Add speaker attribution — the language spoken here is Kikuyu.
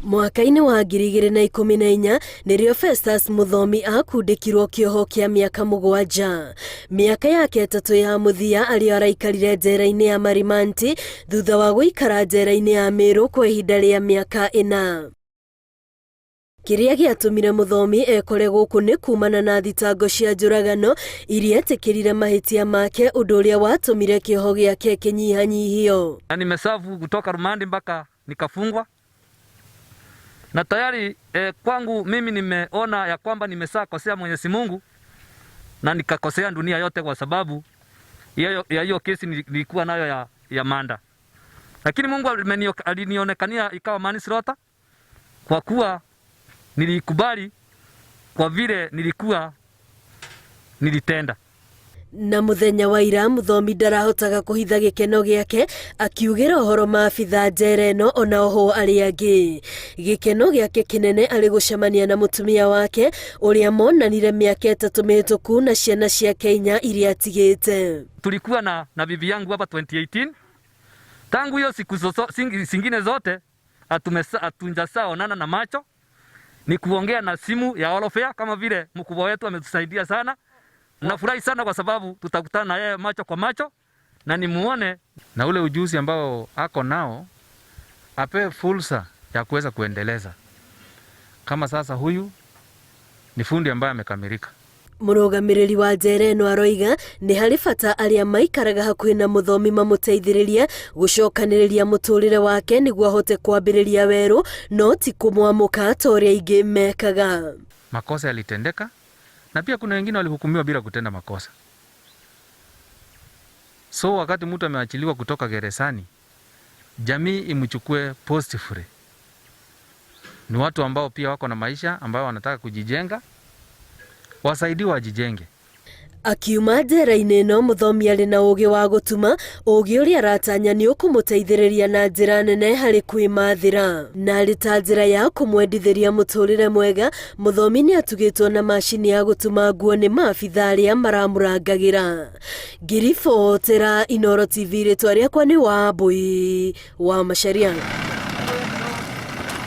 Speaker 1: Mwaka-inĩ wa 2014 nĩrĩo Festus Mũthomi akundĩkirwo kĩoho kĩa mĩaka 7. Mĩaka yake 3 ya mũthia arĩo araikarire njera-inĩ ya Marimanti thutha wa gũikara njera-inĩ ya Meru kwa ihinda rĩa mĩaka 4. Kĩrĩa gĩatũmire Mũthomi ekore gũkũ nĩ kumana na thitango cia njũragano iria etĩkĩrire mahĩtia make ũndũ ũrĩa watũmire kĩoho gĩake kĩnyihanyihio.
Speaker 2: Na nimeserve kutoka rumandi mpaka nikafungwa na tayari kwangu mimi nimeona ya kwamba nimeshakosea Mwenyezi Mungu na nikakosea dunia yote kwa sababu ya hiyo kesi nilikuwa nayo ya murder. Lakini Mungu alinionekania ikawa manslaughter kwa kuwa nilikubali kwa vile nilikuwa nilitenda.
Speaker 1: Na muthenya wa ira Mũthomi ndarahotaga kũhitha gĩkeno gĩake akiugĩra ũhoro maabitha njera ĩno ona ohwo arĩa angĩ. Gĩkeno gĩake kĩnene arĩ gũcemania na mũtumia wake ũrĩa monanire mĩaka 3 mĩhĩtũku na ciana ciake 4 iria atigĩte.
Speaker 2: Tulikuwa na bibi yangu hapa 2018. Tangu hiyo siku zingine zote hatujaonana na macho, ni kuongea na simu ya welfare kama vile mkubwa wetu ametusaidia sana. Nafurahi sana kwa sababu tutakutana na yeye macho kwa macho na nimuone.
Speaker 3: Na ule ujuzi ambao ako nao apewe fursa ya kuweza kuendeleza. Kama sasa huyu ni fundi ambaye amekamilika.
Speaker 1: Mũrũgamĩrĩri wa njera ĩno aroiga nĩ harĩ bata arĩa maikaraga hakuhĩ na Mũthomi mamũteithĩrĩrie gũcokanĩrĩria mũtũrĩre wake nĩguo ahote kwambĩrĩria werũ no ti kũmwamũka ta ũrĩa aingĩ mekaga.
Speaker 3: Makosa yalitendeka na pia kuna wengine walihukumiwa bila kutenda makosa. So wakati mtu ameachiliwa kutoka gerezani, jamii imchukue positively. Ni watu ambao pia wako na maisha ambao wanataka kujijenga, wasaidiwe wajijenge.
Speaker 1: Akiuma njera-inĩ ĩno Mũthomi arĩ na ũgĩ wa gũtuma, ũgĩ ũrĩa aratanya nĩ ũkũmũteithĩrĩria na njĩra nene harĩ kwĩmathĩra. Na arĩ ta njĩra ya kũmwendithĩria mũtũrĩre mwega, Mũthomi nĩ atugĩtwo na macini ya gũtuma nguo nĩ maabitha arĩa maramũrangagĩra. Ngiribotera Inooro TV, rĩtwa rĩakwa nĩ Wambui wa Macharia.